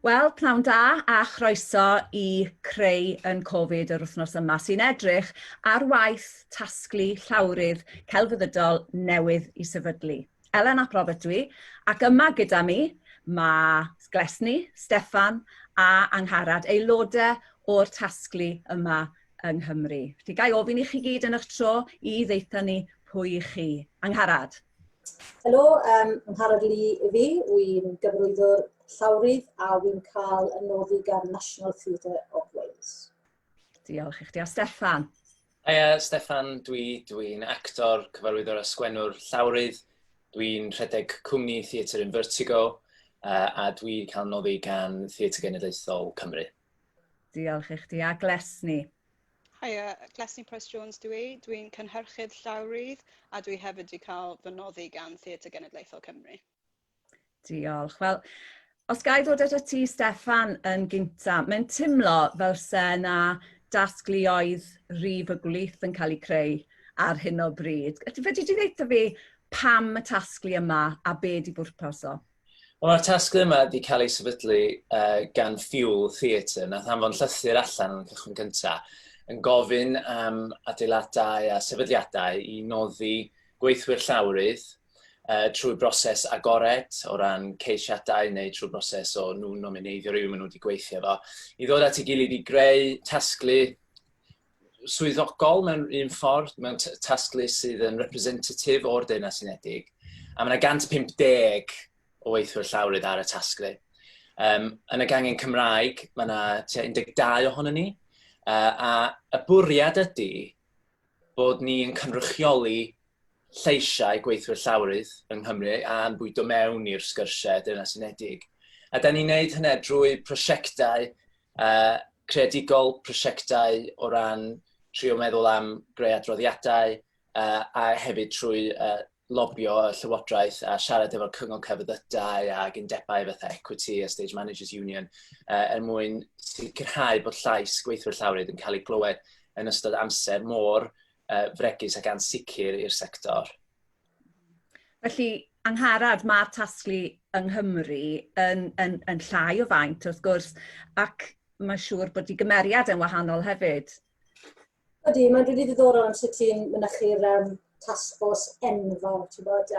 Wel, pnawn da a chroeso i Creu yn Covid yr wythnos yma sy'n edrych ar waith tasglu llawrydd celfyddydol newydd i sefydlu. Elen ap Robert dwi, ac yma gyda mi mae Glesni, Steffan a Angharad, aelodau o'r tasglu yma yng Nghymru. Felly ga i ofyn i chi gyd yn eich tro i ddeitha ni pwy i chi. Angharad. Helo, Angharad Lee i fi, wy'n gyfarwyddwr llawrydd a wy'n cael y noddi gan National Theatre of Wales. Diolch i chdi. A Steffan? Hiya, Steffan dwi. Dwi'n actor, cyfarwyddwr a sgwennwr llawrydd. Dwi'n rhedeg cwmni Theatr Invertigo a dwi cael noddi gan Theatr Genedlaethol Cymru. Diolch i chdi. A Glesni? Hiya, Glesni Price Jones dwi. Dwi'n cynhyrchydd llawrydd a dwi hefyd wedi cael fy noddi gan Theatr Genedlaethol Cymru. Diolch. Wel, os ga i ddod at ti, Steffan, yn gynta, mae'n timlo fel se na dasgluoedd rif y gwlith yn cael eu creu ar hyn o bryd. Fedri di ddeutha fi pam y tasglu yma a be di bwrpas o? Wel, mae'r tasglu yma wedi cael ei sefydlu gan Fuel Theatre. Nath anfon llythyr allan yn y cychwyn cyntaf yn gofyn am adeiladau a sefydliadau i noddi gweithwyr llawrydd trwy broses agored o ran ceisiadau neu trwy broses o nhw'n nomineiddio rhywun maen nhw wedi gweithio efo, i ddod at ei gilydd i greu tasglu swyddogol mewn un ffordd, mewn tasglu sydd yn representative o'r Deyrnas Unedig. A mae yna 150 o weithwyr llawrydd ar y tasglu. Yn y gangen Cymraeg, mae yna tua 12 ohono ni. A y bwriad ydy bod ni'n cynrychioli lleisiau gweithwyr llawrydd yng Nghymru a'n bwydo mewn i'r sgyrsiau Deyrnas Unedig. A da ni'n neud hynny drwy prosiectau creadigol, prosiectau o ran trio meddwl am greu adroddiadau, a hefyd trwy lobio y Llywodraeth a siarad efo'r Cyngor Celfyddydau ac undebau fatha Equity a Stage Managers Union er mwyn sicrhau bod llais gweithwyr llawrydd yn cael ei glywed yn ystod amser mor fregus ac ansicr i'r sector. Felly, Angharad, mae'r tasglu yng Nghymru yn, yn, yn llai o faint, wrth gwrs, ac mae'n siŵr bod ei gymeriad yn wahanol hefyd. Ydy, mae'n rili ddiddorol am sut ti'n mynychu'r task force enfawr, ti'n bod,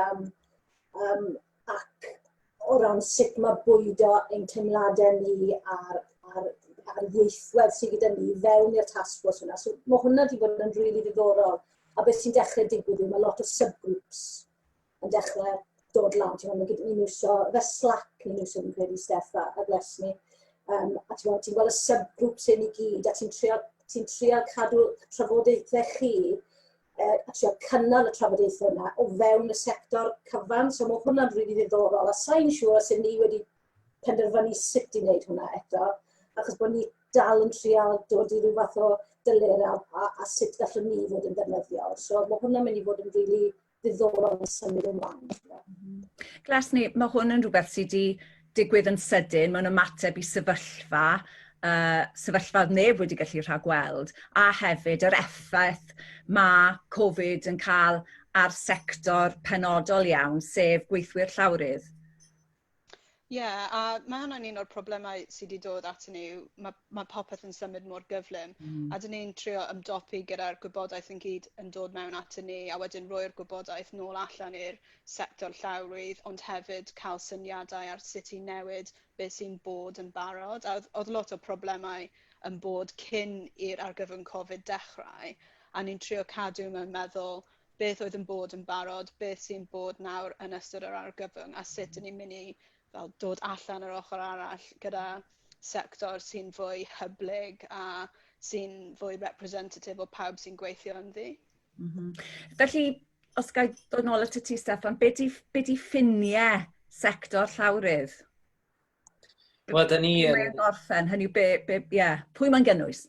ac o ran sut mae bwydo ein teimladau ni a'r, ar, ar ieithwedd sydd gyda ni fewn i'r task force hwnna. So mae hwnna wedi bod yn rili ddiddorol. A beth sy'n dechrau digwydd yw mae lot o subgroups yn dechrau dod lan. Ti'n gwybod, ni'n iwsio, fe Slack ni'n iwsio, fi'n credu, Steph a Glesni. A ti'n gweld, ti gweld y subgroups hyn i gyd, a ti'n trio, ti trio cadw trafodaethau chi a trio cynnal y trafodaethau yna o fewn y sector cyfan. So mae hwnna'n rili ddiddorol, a sa'n siŵr os ydyn ni wedi penderfynu sut i wneud hwnna eto, achos bod ni dal yn trial dod i ryw fath o delerau a sut gallwn ni fod yn ddefnyddiol. So mae hwnna'n mynd i fod yn rili ddiddorol yn symud ymlaen. Glesni, mae hwn yn rhywbeth sydd wedi digwydd yn sydyn mewn ymateb i sefyllfa, sefyllfa oedd neb wedi gallu rhagweld, a hefyd yr effaith mae Covid yn cael ar sector penodol iawn, sef gweithwyr llawrydd. Ie, yeah, a mae hwnna'n un o'r problemau sydd wedi dod atyn ni, mae popeth yn symud mor gyflym. A dyn ni'n trio ymdopi gyda'r gwybodaeth yn gyd yn dod mewn atyn ni, a wedyn roi'r gwybodaeth nôl allan i'r sector llawrydd, ond hefyd cael syniadau ar sut i newid beth sy'n bod yn barod. A oedd lot o problemau yn bod cyn i'r argyfwng Covid dechrau, a ni'n trio cadw mewn meddwl beth oedd yn bod yn barod, beth sy'n bod nawr yn ystod yr argyfwng, a sut ydyn ni'n mynd i fel, dod allan yr ochr arall gyda sector sy'n fwy hyblyg a sy'n fwy representative o pawb sy'n gweithio ynddi. Felly, os ga i ddod nôl at ti, Steffan, be di, be di ffiniau sector llawrydd? Wel, da ni yn... Mae'n gorffen, hynny yw, be, be, yeah, pwy mae'n gynnwys?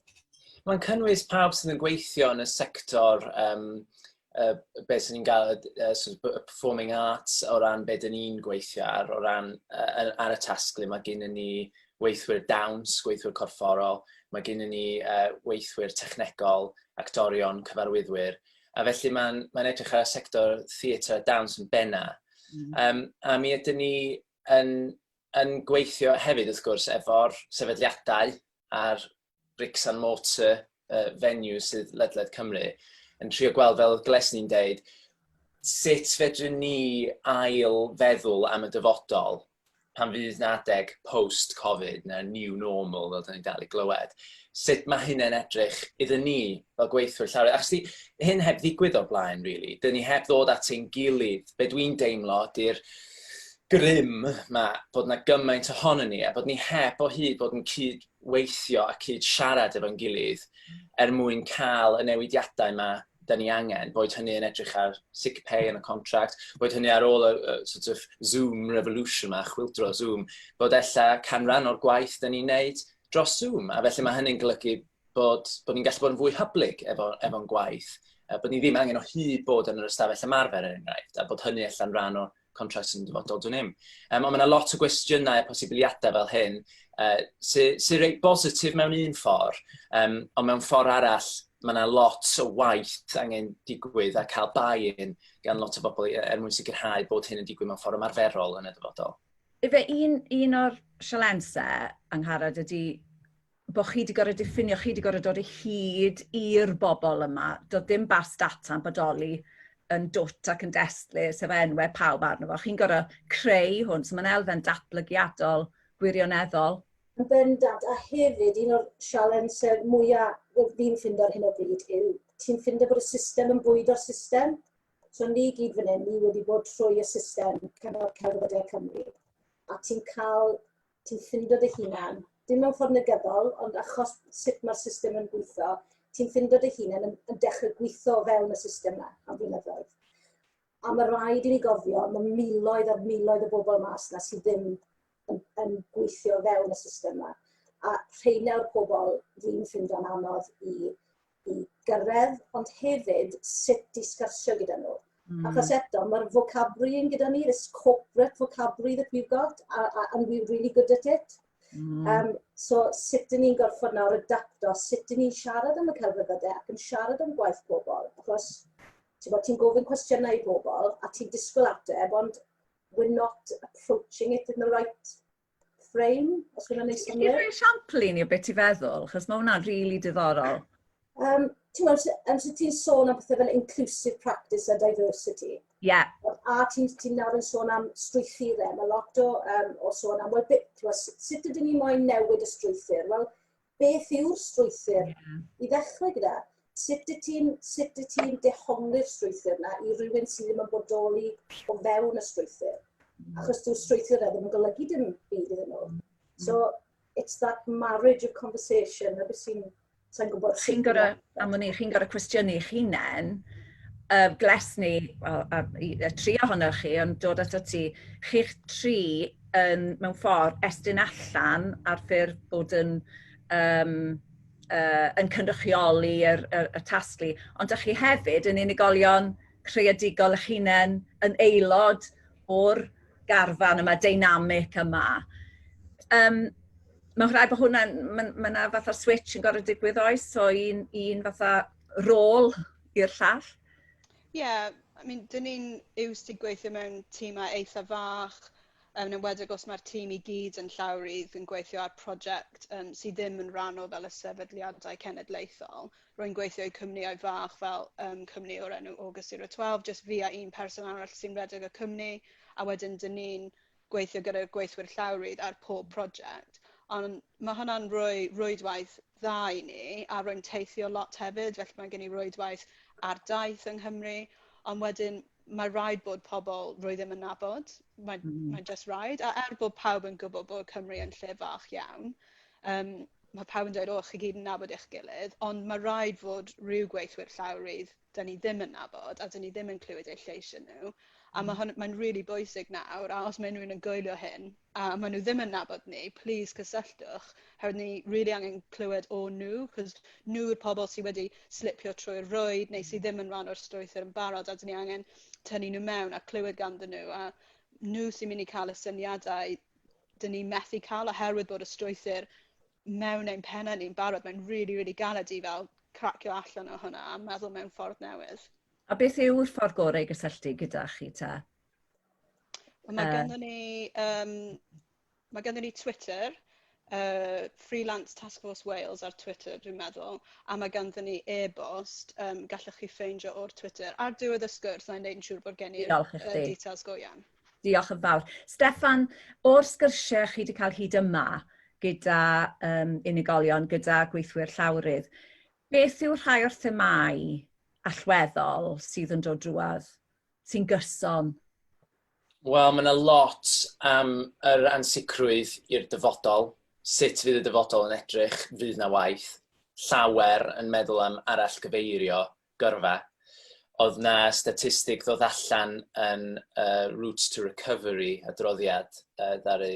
Mae'n cynnwys pawb sydd yn gweithio yn y sector, beth sy'n ni'n gael, sort of performing arts o ran be dyn ni'n gweithio ar, o ran ar y tasglu. Mae gennym ni weithwyr dawns, gweithwyr corfforol, mae gennym ni weithwyr technegol, actorion, cyfarwyddwyr. A felly mae'n mae edrych ar y sector theatr a dawns yn benna. A mi ydyn ni yn yn gweithio hefyd, wrth gwrs, efo'r sefydliadau a'r bricks and mortar venues sydd ledled Cymru, yn trio gweld, fel oedd Glesni'n deud, sut fedrwn ni ail feddwl am y dyfodol pan fydd 'na adeg post-Covid neu new normal, fel dan ni'n dal i glywed, sut mae hynny'n edrych iddyn ni fel gweithwyr llawrydd? Achos 'di hyn heb ddigwydd o'r blaen, really. Dyn ni heb ddod at ein gilydd. Be dwi'n deimlo ydy'r grym 'ma, bod 'na gymaint ohonon ni a bod ni heb o hyd bod yn cyd-weithio a cyd-siarad efo'n gilydd er mwyn cael y newidiadau 'ma dan ni angen, boed hynny yn edrych ar sick pay yn y contract, boed hynny ar ôl y sort of Zoom revolution 'ma, chwyldro Zoom, bod ella canran o'r gwaith dan ni'n neud dros Zoom, a felly mae hynny'n golygu bod ni'n gallu bod yn fwy hyblyg efo'n gwaith, bod ni ddim angen o hyd bod yn yr ystafell ymarfer, er enghraifft, a bod hynny ella'n rhan o'r contract yn dyfodol, dwn i'm. Ond mae yna lot o gwestiynau a posibiliadau fel hyn sy sy reit bositif mewn un ffordd, ond mewn ffordd arall mae yna lot o waith angen digwydd a cael buy-in gan lot o bobl er mwyn sicrhau bod hyn yn digwydd mewn ffordd ymarferol yn y dyfodol. Ife un, un o'r sialensau, Angharad, ydy bod chi wedi gorfod diffinio, chi wedi gorfod dod o hyd i'r bobl yma. Doedd dim bas data'n bodoli yn dwt ac yn destlus efo enwau pawb arno fo. Chi'n gorfod creu hwn, so mae'n elfen datblygiadol gwirioneddol. Yn bendant, a hefyd un o'r sialensau mwyaf fi'n ffindo ar hyn o bryd yw ti'n ffindo bod y system yn bwydo'r system. So ni gyd fan hyn, ni wedi bod trwy y system Cyngor Celfyddydau Cymru. A ti'n cael, ti'n ffindo dy hunan, dim mewn ffordd negyddol, ond achos sut mae'r system yn gweithio, ti'n ffindo dy hunan yn dechrau gweithio o fewn y system yna am flynyddoedd. A mae rhaid i ni gofio, mae miloedd ar miloedd o bobl mas na sydd ddim yn gweithio o fewn y system yma. A rheina o'r pobl fi'n ffindo'n anodd i gyrraedd, ond hefyd sut i sgwrsio gyda nhw. Achos eto, mae'r vocabulary yn gyda ni, this corporate vocabulary that we've got, a, and we're really good at it. So sut dyn ni'n gorfod nawr adapto, sut dyn ni'n siarad am y celfyddydau ac yn siarad am gwaith pobl, achos ti'n bod, ti'n gofyn cwestiynau i bobl a ti'n disgwyl ateb, ond we're not approaching it in the right frame, os hwnna'n neud synnwyr. Ti'n rhoi esiampl i ni o beth ti'n feddwl, achos mae hwnna'n rili really diddorol. Ti'n gwybod, so ti'n sôn am pethau fel inclusive practice a diversity. A ti'n ti nawr yn sôn am strwythurau. Mae lot o sôn am, wel, ti'n sut ydyn ni moyn newid y strwythur? Wel, beth yw'r strwythur i ddechrau gyda? Sut ydy ti'n dehongli'r strwythur yna i rywun sydd ddim yn bodoli o fewn y strwythur? Achos dyw'r strwythur ddim yn golygu dim byd iddyn nhw. So, it's that marriage of conversation, na beth sy'n sa'n gwybod. Chi'n gorfod, am wn i, chi'n gorfod cwestiynu eich hunain, Glesni, well, y tri ohonoch chi, ond dod ato ti, chi'ch tri yn, mewn ffordd, estyn allan ar ffurf bod yn cynrychioli y tasglu, ond ydych chi hefyd yn unigolion creadigol eich hunain, yn aelod o'r garfan yma, deinamic yma. Mae'n rhaid bod hwnna'n, mae ma 'na fatha switch yn gorfod digwydd oes, so un fatha rôl i'r llall. Ie, yeah, I mean, dyn ni'n used i gweithio mewn tîmau eitha fach, yn enwedig os mae'r tîm i gyd yn llawrydd yn gweithio ar prosiect sydd ddim yn rhan o fel y sefydliadau cenedlaethol. Rwy'n gweithio i cwmnïau fach fel cwmni o'r enw August 012, just fi a un person arall sy'n rhedeg y cwmni, a wedyn dyn ni'n gweithio gyda'r gweithwyr llawrydd ar pob prosiect. Ond mae hwnna'n rhoi rwydwaith dda i ni, a rwy'n teithio lot hefyd, felly mae gen i rwydwaith ar daith yng Nghymru, ond wedyn mae rhaid bod pobl rwy ddim yn nabod, mae just rhaid, a er bod pawb yn gwybod bod Cymru yn lle fach iawn, mae pawb yn dweud, "O, chi gyd yn nabod eich gilydd," ond mae rhaid fod rhyw gweithwyr llawrydd dyn ni ddim yn nabod a dyn ni ddim yn clywed eu lleisiau nhw. A mae hwn, mae'n really bwysig nawr, a os mae unrhyw un yn gwylio hyn, a maen nhw ddim yn nabod ni, please cysylltwch, herwydd ni really angen clywed o nhw, cos nhw yw'r pobl sydd wedi slipio trwy'r rwyd, neu sydd ddim yn rhan o'r strwythur yn barod, a dyn ni angen tynnu nhw mewn a clywed ganddyn nhw, a nhw sy'n mynd i cael y syniadau dyn ni methu cael oherwydd bod y strwythur mewn ein pennau ni'n barod. Mae'n really, really galed i fel cracio allan o hwnna a meddwl mewn ffordd newydd. A beth yw'r ffordd gorau i gysylltu gyda chi ta? Wel, mae ganddo ni Mae gennym ni Twitter, Freelance Task Force Wales ar Twitter, dwi'n meddwl, a mae ganddyn ni e-bost, gallwch chi ffeindio o'r Twitter. Ar diwedd y sgwrs, na i wneud yn siŵr bod gen i'r details go iawn. Diolch yn fawr. Steffan, o'r sgyrsiau chi wedi cael hyd yma gyda unigolion, gyda gweithwyr llawrydd, beth yw rhai o'r themâu allweddol sydd yn dod drwadd, sy'n gyson? Wel, mae yna lot am yr ansicrwydd i'r dyfodol. Sut fydd y dyfodol yn edrych? Fydd na waith? Llawer yn meddwl am arallgyfeirio gyrfa. Oedd na statistig ddod allan yn Routes to Recovery adroddiad ddaru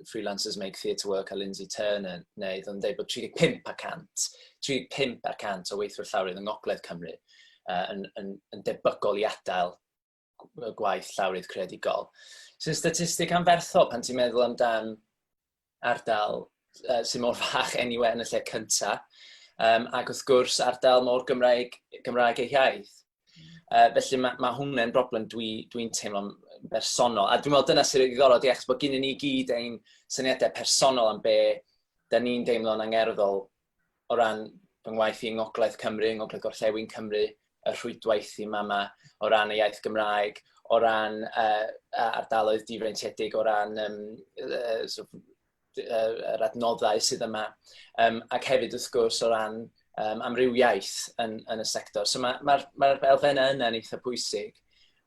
Freelancers Make Theatre Work a Lindsay Turner wneud, oedd yn dweud bod 35 y cant, 35 y cant o weithwyr llawrydd yng Ngogledd Cymru yn, yn, yn debygol i adael gwaith llawrydd creadigol. Sy'n statistig anferthol pan ti'n meddwl amdan ardal sy'n mor fach anyway yn y lle cynta. Ac wrth gwrs ardal mor Gymraeg, Gymraeg ei hiaith. Felly mae, mae hwnna'n broblem dwi'n dwi, dwi teimlo'n bersonol. A dwi'n meddwl dyna sy'n ddiddorol, di, achos bod gennym ni gyd ein syniadau personol am be da ni'n deimlo'n angerddol o ran fy ngwaith i yng Ngogledd Cymru, yng Ngogledd Gorllewin Cymru, y rhwydwaith i mama, o ran y iaith Gymraeg, o ran ardaloedd difreintiedig, o ran sort of, yr adnoddau sydd yma, ac hefyd wrth gwrs o ran amrywiaeth yn, yn y sector. So mae'r ma, ma, ma elfennau yna'n eitha pwysig.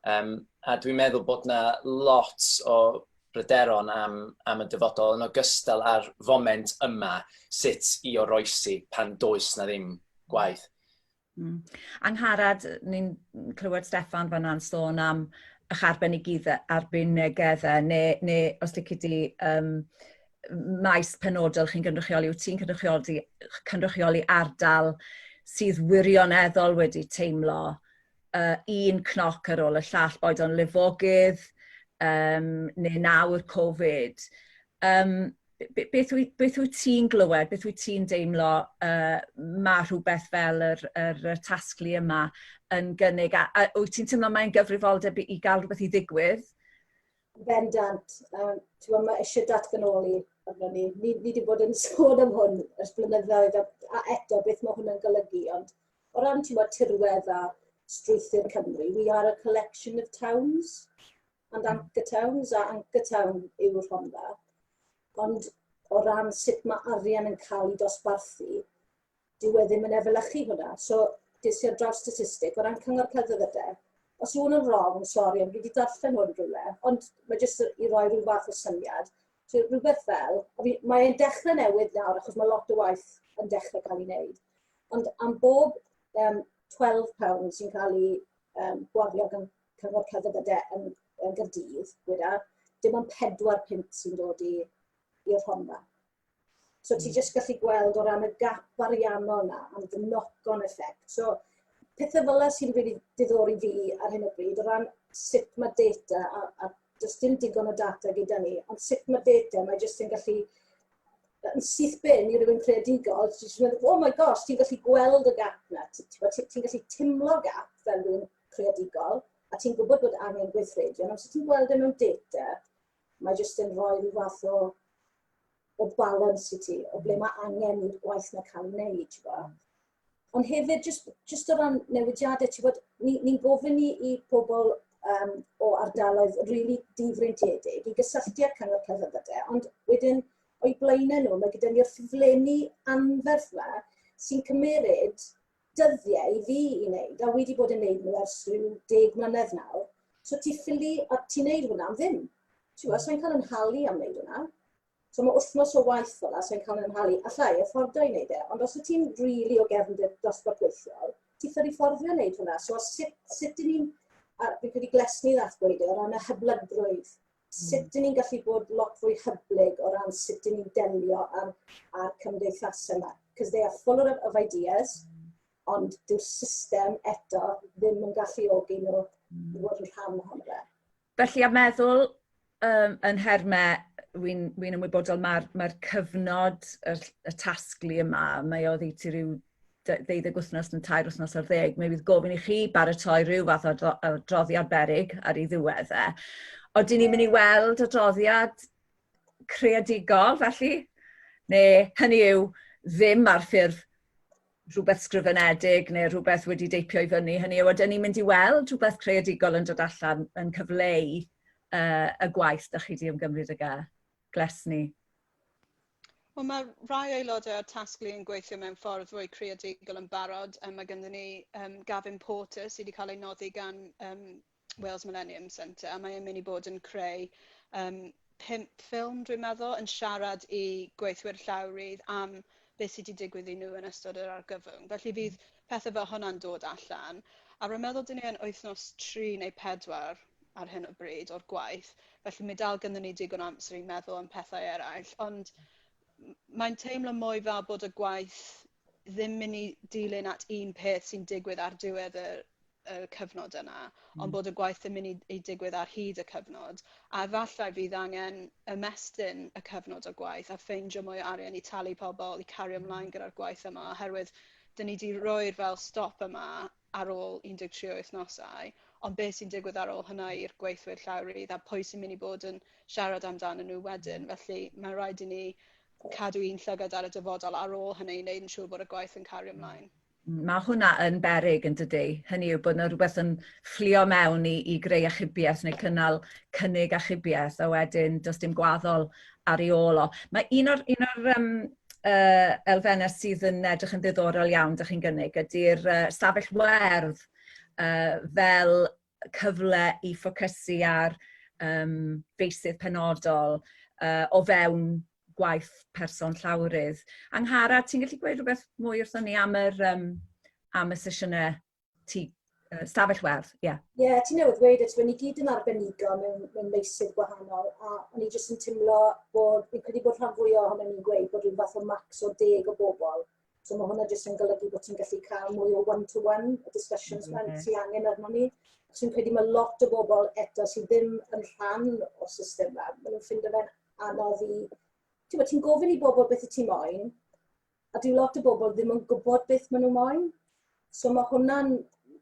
A dwi'n meddwl bod na lot o bryderon am, am y dyfodol yn ogystal â'r foment yma sut i oroesi pan does na ddim gwaith. Angharad, ni'n clywed Steffan fanna'n sôn am eich arbenigeddau, neu, neu os lici di, maes penodol chi'n gynrychioli, wyt ti'n cynrychioli, cynrychioli ardal sydd wirioneddol wedi teimlo un cnoc ar ôl y llall, boed o'n lifogydd neu nawr Covid. Beth, wyt, beth wyt ti'n glywed, beth wyt ti'n deimlo mae rhywbeth fel yr, yr, yr tasglu yma yn gynnig? A, a wyt ti'n teimlo mae'n gyfrifoldeb i, i gael rhywbeth i ddigwydd? Bendant. Um, mae eisiau datganoli arno ni. Ni, ni wedi bod yn sôn am hwn ers blynyddoedd, a, a eto beth mae hwnna'n golygu, ond o ran ti'n bod tirwedd a strwythur Cymru, we are a collection of towns and anchor towns, a anchor town yw'r Rhondda. Ond o ran sut mae arian yn cael ei dosbarthu, dyw e ddim yn efelychu hwnna. So, des i ar draws statistig, o ran Cyngor Celfyddydau, os yw hwn yn wrong, sori, ond fi wedi darllen hwn rhywle, ond mae jyst i roi rhyw fath o syniad. So, rhywbeth fel, mae e'n dechrau newydd nawr, achos mae lot o waith yn dechrau cael ei wneud. Ond am bob um, £12 sy'n cael ei um, gwario gan Cyngor Celfyddydau yn, yn Gaerdydd, gweda, dim ond 4 punt sy'n dod i'r Rhondda. So ti jyst gallu gweld o ran y gap ariannol na, am the knock-on effect. So pethau fel yna sy'n really diddori fi ar hyn o bryd, o ran sut mae data, a, a does dim digon o data gyda ni, ond sut mae data, mae jyst yn gallu yn syth bin i rywun creadigol, ti'n jyst meddwl, oh my gosh, ti'n gallu gweld y gap na, ti'n ti, ti, ti gallu timlo gap fel rhywun creadigol, a ti'n gwybod bod angen gweithredu, ond amser ti'n gweld e mewn data, mae jyst yn rhoi rhyw fath o, o balance i ti, o ble mae angen i'r gwaith na cael ei wneud, ti'n gwybod. Ond hefyd, just, just o ran newidiadau, ti'n gwybod, ni'n ni, gofyn i, i pobl o ardaloedd rili really difreintiedig i gysylltu â'r Cyngor Celfyddydau, ond wedyn o'i blaenau nhw, mae gyda ni'r ffurflenni anferth yma sy'n cymeryd dyddiau i fi i wneud, a wedi bod yn wneud nhw ers rhyw 10 mlynedd nawr. So ti ffili, a ti'n neud hwnna am ddim. Ti'n gwybod, sa'n cael yn halu am wneud hwnna. So mae wythnos o waith fel 'na, sa'n cael yn halu. Alla i afforddio i wneud e, ond os wyt ti'n rili o gefndir dosbarth gweithiol, ti ffili fforddio wneud hwnna. So sut, sut dyn ni'n, a fi'n credu Glesni ddath gweud e, o ran y hyblygrwydd, sut dyn ni'n gallu bod lot fwy hyblyg o ran sut dyn ni'n delio â'r, ar cymdeithasau yma. Because they are full of, of ideas, ond dyw'r system eto ddim yn galluogi nhw i fod yn rhan ohono fe. Felly, a meddwl yn nhermau, wy'n wy ymwybodol mae'r mae cyfnod y, y tasglu yma, mae o oddeutu rhyw ddeuddeg wythnos neu tair wythnos ar ddeg, mae fydd gofyn i chi baratoi rhyw fath o adroddiad berig ar ei ddiwedd e. Odyn ni'n mynd i weld adroddiad creadigol, felly? Neu hynny yw, ddim ar ffurf rhywbeth sgrifenedig neu rhywbeth wedi deipio i fyny. Hynny yw, ydyn ni'n mynd i weld rhywbeth creadigol yn dod allan yn cyfleu y gwaith da chi wedi ymgymryd ag e? Glesni. Wel, mae rhai aelodau o'r tasglu yn gweithio mewn ffordd fwy creadigol yn barod. Mae gennym ni Gavin Porter sydd wedi cael ei noddi gan Wales Millennium Centre, a mae e'n mynd i bod yn creu 5 ffilm, dwi'n meddwl, yn siarad i gweithwyr llawrydd am beth sydd wedi digwydd i nhw yn ystod yr argyfwng. Felly fydd pethau fel hwnna'n dod allan. A rwy'n meddwl dyn ni yn wythnos 3 neu 4 ar hyn o bryd o'r gwaith, felly mae dal gynnon ni digon o amser i meddwl am pethau eraill, ond mae'n teimlo mwy fel bod y gwaith ddim mynd i dilyn at un peth sy'n digwydd ar diwedd y cyfnod yna, ond bod y gwaith yn mynd i digwydd ar hyd y cyfnod, a efallai fydd angen ymestyn y cyfnod o gwaith a ffeindio mwy o arian i talu pobl i cario ymlaen gyda'r gwaith yma, oherwydd dyn ni wedi rhoi'r fel stop yma ar ôl 13 o wythnosau, ond beth sy'n digwydd ar ôl hynna i'r gweithwyr llawrydd a pwy sy'n mynd i bod yn siarad amdano nhw wedyn. Felly mae rhaid i ni cadw un llygad ar y dyfodol ar ôl hynny i wneud yn siŵr bod y gwaith yn cario ymlaen. Mae hwnna yn beryg yn dydy. Hynny yw bod yna rhywbeth yn fflio mewn i greu achubiaeth neu cynnal cynnig achubiaeth a wedyn does dim gwaddol ar ei ôl o. Mae un o'r, un o'r elfennau sydd yn edrych yn ddiddorol iawn, dych chi'n gynnig, ydy'r stafell werdd fel cyfle i ffocysu ar feysydd penodol o fewn gwaith person llawrydd. Angharad, ti'n gallu gweud rhywbeth mwy wrthon ni am y sesiynau ti, stafell werdd, ie. Yeah. Ie, yeah, ti newydd ddweud, e, ni gyd yn arbenigo mewn meysydd gwahanol, a o'n i jyst yn teimlo bod, fi'n credu bod rhan fwyaf ohono ni'n gweud bod rhyw fath o max o 10 o bobl. So mae hwnna jyst yn golygu bod ti'n gallu cael mwy o one-to-one discussions mm -hmm. sy'n angen arno ni. Achos fi'n credu mae lot o bobl eto sydd ddim yn rhan o'r system yma, maen nhw'n ffindo fe'n anodd i... Ti'n ti gofyn i bobl beth y ti moyn, a dyw lot o bobl ddim yn gwybod beth maen nhw moyn. So mae hwnna'n,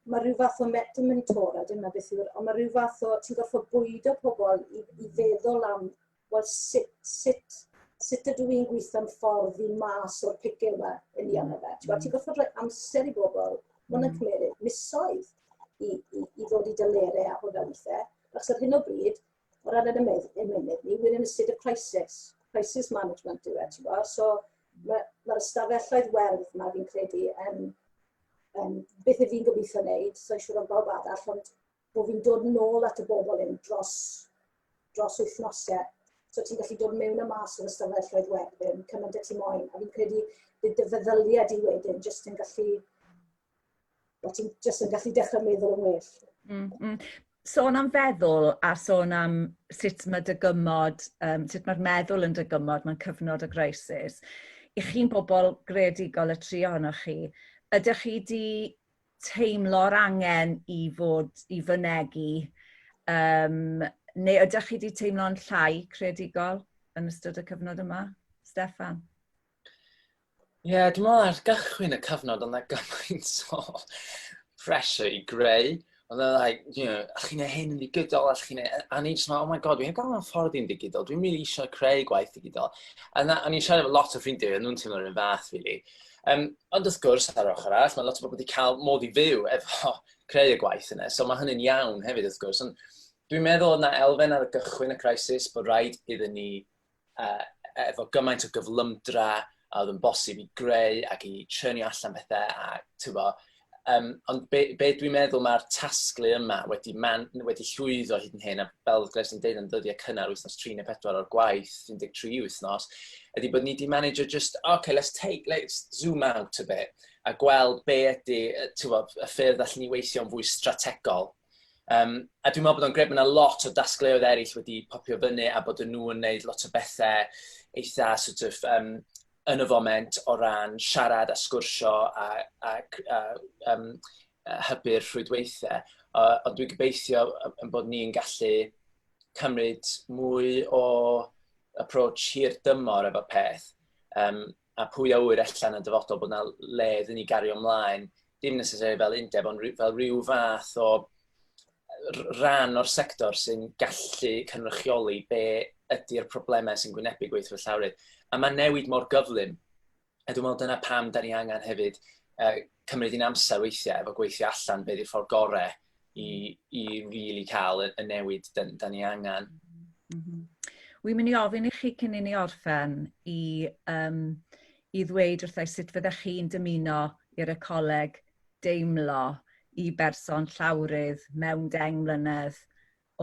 mae rhyw fath o dim mentora, dim na beth yw'r, ond mae rhyw fath o, ti'n gorfod bwydo pobl i feddwl am, wel, sut ydw i'n gweithio'n ffordd i mas o'r picil yma yn i arno fe. Ti'n ti gorfod rhoi amser i bobl, mae hwnna'n cymryd misoedd i ddod i delerau a hwnna weithiau. Achos ar hyn o bryd, o ran yn ymennydd ni, we're in a state of crisis. Crisis management yw e, ti'n gwybod? So mae'r ystafelloedd werdd yma fi'n credu yn beth y fi'n gobeithio wneud, so'n siŵr am bawb arall, ond bod fi'n dod nôl at y bobl hyn dros wythnosau. So ti'n gallu dod mewn a mas o'r ystafelloedd werdd hyn, cymaint â ti moyn. A fi'n credu bydd dy feddyliau di wedyn jyst yn gallu, bod ti'n jyst yn gallu dechrau meddwl yn well. Sôn am feddwl a sôn am sut mae dygymod, sut mae'r meddwl yn dygymod mewn cyfnod o crisis. I chi'n bobl greadigol y tri ohonoch chi, ydych chi di teimlo'r angen i fod i fynegi, neu ydych chi di teimlo'n llai creadigol yn ystod y cyfnod yma? Steffan? Ie, yeah, dwi'n meddwl ar gychwyn y cyfnod oedd 'na gymaint o pressure i greu. Oedd e like, allwch chi'n neud hyn yn ddigidol, allwch chi'n neud. A ni jyst meddwl, "Oh my God, dwi heb gael ffordd i'n digidol, dwi'n really eisiau creu gwaith digidol." A na, o'n i'n siarad efo lot o ffrindiau, o'n nhw'n teimlo'r un fath, really. Ond wrth gwrs, ar yr ochr arall, mae lot o bobl wedi cael modd i fyw efo creu y gwaith yna, so mae hynny'n iawn hefyd, wrth gwrs. Ond dwi'n meddwl oedd 'na elfen ar y gychwyn y crisis bod rhaid iddyn ni efo gymaint o gyflymdra a oedd yn bosib i greu ac i churnio allan pethau a ti'n bo, ond be dwi'n meddwl mae'r tasglu yma wedi llwyddo hyd yn hyn, a fel oedd Gles yn deud yn dyddiau cynnar wythnos 3 neu 4 o'r gwaith, 13 wythnos, ydy bod ni wedi manage just, okay, let's zoom out a bit, a gweld be ydy, ti'n bo, y ffyrdd allan ni weithio'n fwy strategol. A dwi'n meddwl bod o'n grêt, mae yna lot o dasgleoedd eraill wedi popio fyny a bod nhw yn gwneud lot o bethau eitha sort of, yn y foment o ran siarad a sgwrsio a hybu'r rhwydweithiau. Ond dwi'n gobeithio yn bod ni'n gallu cymryd mwy o approach hir dymor efo peth. A pwy a ŵyr allan yn dyfodol bod yna le iddyn ni gario ymlaen, dim necessarily fel undeb, ond fel rhyw fath o ran o'r sector sy'n gallu cynrychioli be ydy'r problemau sy'n gwynebu gweithwyr llawrydd. A mae'n newid mor gyflym. A dwi'n meddwl dyna pam da ni angen hefyd cymryd un amser weithiau efo gweithio allan beth yw'r ffordd gorau i really cael y newid da ni angen. Wi'n mynd i ofyn i chi cyn i ni orffen i ddweud wrthai sut fyddech chi'n dymuno i'r ecoleg deimlo i berson llawrydd mewn 10 mlynedd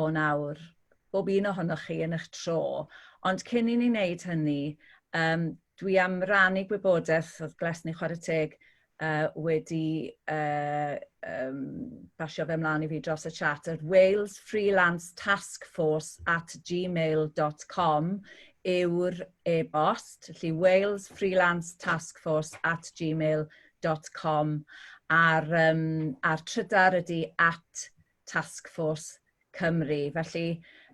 o nawr. Bob un ohonoch chi yn eich tro. Ond cyn i ni wneud hynny, dwi am rannu gwybodaeth oedd Glesni Chwarae Teg wedi basio fe ymlaen i fi dros y chat at walesfreelanceTaskforce@gmail.com yw'r e-bost. Felly walesfreelanceTaskforce@gmail.com a'r trydar ydy @TaskForceCymru. Felly,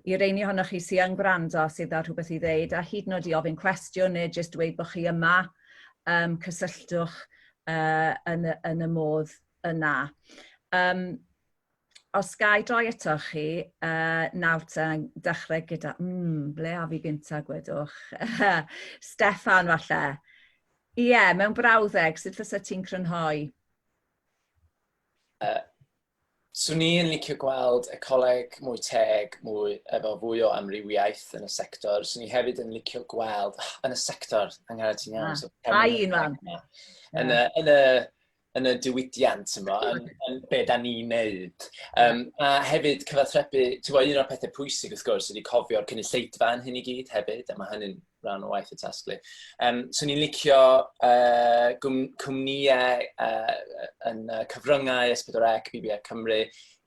i reini ohonoch chi sydd yn gwrando sydd â rhywbeth i ddeud, a hyd yn oed i ofyn cwestiwn neu jyst dweud bod chi yma, cysylltwch yn y modd yna. Os ga i droi eto chi, nawr te, dechrau gyda, ble a fi gynta, gwedwch? Steffan, falle. Ie, yeah, mewn brawddeg, sut fysa ti'n crynhoi? Swn i'n licio gweld ecoleg mwy teg, mwy, efo fwy o amrywiaeth yn y sector. Swn i hefyd yn licio gweld, yn y sector, Angharad, ti'n iawn. So, a un fan. Yn y diwydiant yma, yn be da ni'n neud. A hefyd cyfathrebu, ti'n gwybod, un o'r pethau pwysig wrth gwrs ydy cofio'r cynulleidfa yn hyn i gyd hefyd, a mae hynny'n rhan o waith y tasglu. Swn i'n licio cwmnïau yn cyfryngau, S4C, BBC Cymru,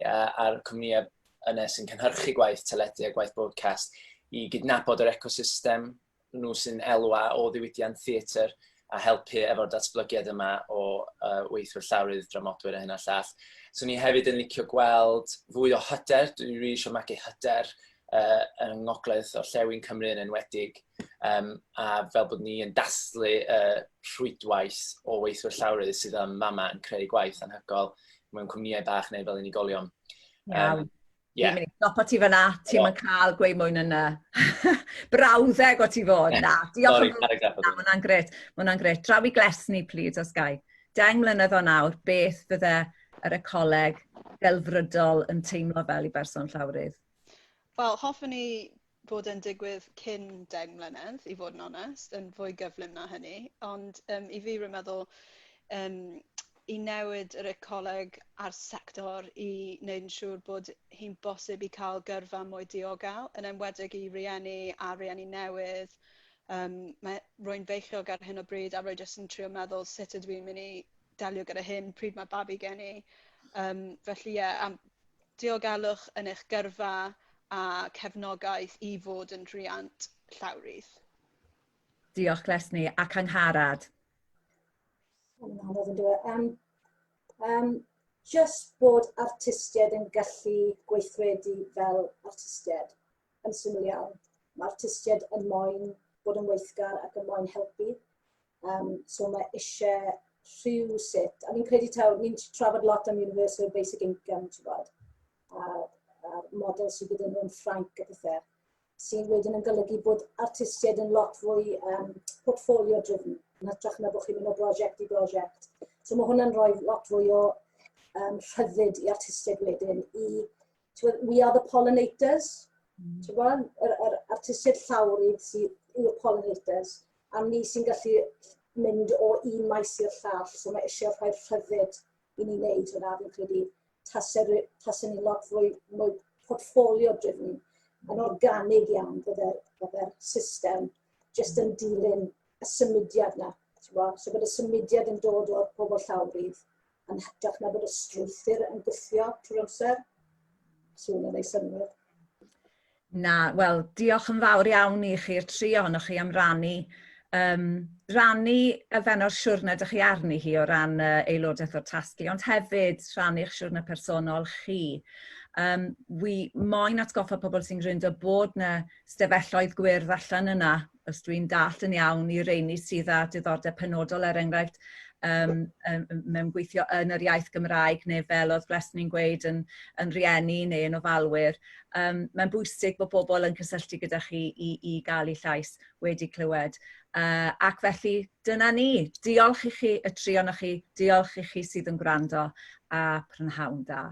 a'r cwmnïau yna sy'n cynhyrchu gwaith teledu a gwaith broadcast i gydnabod yr ecosystem nhw sy'n elwa o ddiwydiant theatr a helpu efo'r datblygiad yma o weithwyr llawrydd, dramodwyr a hyn a llall. Swn i hefyd yn licio gweld fwy o hyder, dwi'n rili eisiau magu hyder yng ngogledd orllewin Cymru yn enwedig, a fel bod ni yn dathlu rhwydwaith o weithwyr llawrydd sydd yn fama yn creu gwaith anhygoel mewn cwmnïau bach neu fel unigolion. Iawn. Yeah. Fi'n mynd i stopo ti fyna, ti'n mynd cael gweud mwy na na. Brawddeg o ti fod, na. Diolch yn fawr. Na, mae hwnna'n gret, mae hwnna'n gret. Draw i Glesni, please, os gai. 10 mlynedd o nawr, beth fydde yr ecoleg delfrydol yn teimlo fel i berson llawrydd? Wel, hoffwn i bod yn digwydd cyn 10 mlynedd, i fod yn onest, yn fwy gyflym na hynny. Ond i fi, rwy'n meddwl, i newid yr ecoleg a'r sector i wneud yn siŵr bod hi'n bosib i cael gyrfa mwy diogel, yn enwedig i rieni a rieni newydd. Rwy'n beichiog ar hyn o bryd a rwy jyst yn trio meddwl sut ydw i'n mynd i delio gyda hyn pryd mae babi gen i. Felly ie, am diogelwch yn eich gyrfa a cefnogaeth i fod yn rhiant llawrydd. Diolch, Glesni. Ac Angharad? Anodd yn dweud. Just bod artistiaid yn gallu gweithredu fel artistiaid yn syml iawn. Mae artistiaid yn moyn bod yn weithgar ac yn moyn helpu. So mae eisiau rhyw sut, a fi'n credu taw, ni'n trafod lot am Universal Basic Income, ti'n gwybod, a'r model sydd gyda nhw yn Ffrainc a pethau, sy'n wedyn yn golygu bod artistiaid yn lot fwy portfolio driven, yn hytrach na bod chi'n mynd o brosiect i brosiect. So mae hwnna'n rhoi lot fwy o rhyddid i artistiaid wedyn i, ti'n gwbod, we are the pollinators, ti'n gwbod, yr artistiaid llawrydd sydd yw'r pollinators, a ni sy'n gallu mynd o un maes i'r llall, so mae eisiau rhoi rhyddid i ni wneud hwnna, fi'n credu tase ni lot fwy portfolio driven, yn organig iawn bydde'r system jyst yn dilyn y symudiad na. Ti'n gwbod? So bod y symudiad yn dod o'r pobl llawrydd yn hytrach na bod y strwythur yn gwthio trwy'r amser. So hwnna'n ei synnwyr. Na, wel, diolch yn fawr iawn i chi'r tri ohonoch chi am rannu elfen o'r siwrne dych chi arni hi o ran aelodaeth o'r tasglu, ond hefyd rhannu'ch siwrne personol chi. Wi moyn atgoffa pobl sy'n gwrando bod 'na stafelloedd gwyrdd allan yna, os dwi'n dallt yn iawn, i reini sydd â diddordeb penodol, er enghraifft, mewn gweithio yn yr iaith Gymraeg neu fel oedd Glesni'n gweud yn, yn rieni neu yn ofalwyr. Mae'n bwysig bod bobl yn cysylltu gyda chi i, i gael eu llais wedi clywed. Ac felly dyna ni. Diolch i chi y tri ohonoch chi, diolch i chi sydd yn gwrando a prynhawn da.